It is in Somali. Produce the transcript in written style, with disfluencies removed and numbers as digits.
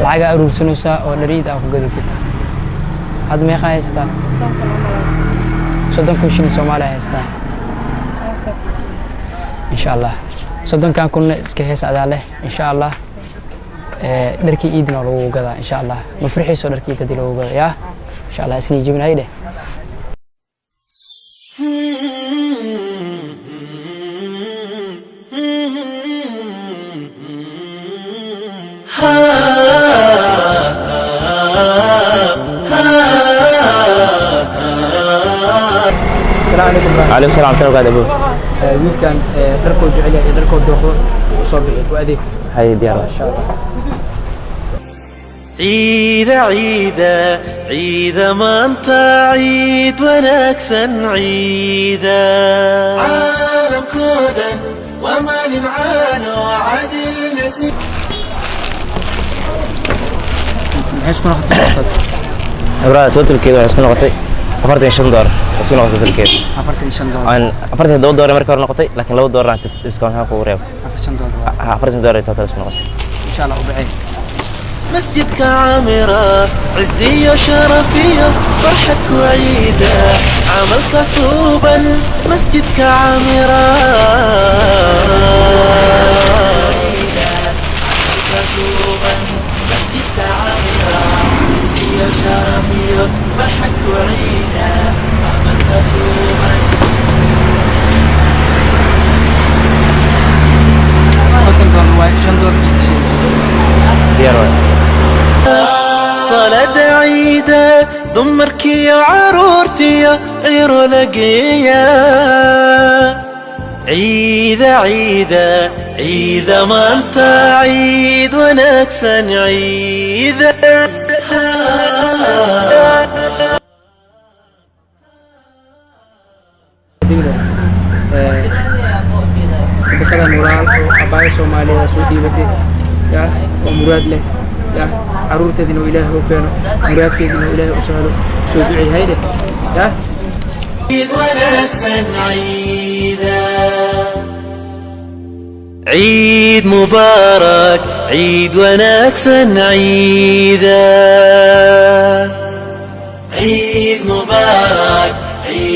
Lacagaa aruursanaysaa oo dhar iid aa ku gadatid. Hadda meeqaa haystaa? 30,000 shilin Soomaaliya haystaa. Insha Allah 30-kan kunna iska hees adaa leh. Insha Allah dharkii iidna waa lagu gadaa insha Allah. Ma farxiiso dharkii iid haddii lagu gado? Yaa insha Allah isnii jibin hay dheh. Asalaamu calaykum, bro. Calaykum salaam warahmatullahi wabarakaatuh, abu. Wiilkan dharkoo jecel yahay iyo dharkoo dooqdo u soo bixi u adeeg. Hay, diyaar. Insha Allah. Ciida ciida ciida maanta, ciid wanaagsan ciida. Caalamkoo dhan waa maalin caano cadil nasiib. Maxay isku noqotay total? Ibrahim, totalkeedu waxay isku noqotay $45 isku noqotay totalkeedu. $45. Aan $47 markii hore noqotay, laakiin $2 aan discount ahaan kugu reebo. $45 waa. Ha, $40 total isku noqotay. Insha Allah u baxay. Masjidka caamira, ciziyo sharafiyo farxad ku ciida, camalka suuban masjidka caamira. $50 waay, $5 iyo kasoo. Diyaar waay. Salaada ciida dumarkiyo caruurtiyo ciro lageeya. Ciida ciida ciida maanta, ciid wanaagsan ciida. Digla sadaqadan walaal oo abaayo Soomaaliyeed soo dhiibatay ya oo muraad leh ya, caruurteeda inuu Ilaahay u keeno, muraadkeeda inuu Ilaahay u sahlo, soo duceey hayde ya. Ciid wanaagsan ciida, ciid mubaarak, ciid wanaagsan ciida, ciid mubaarak ciid.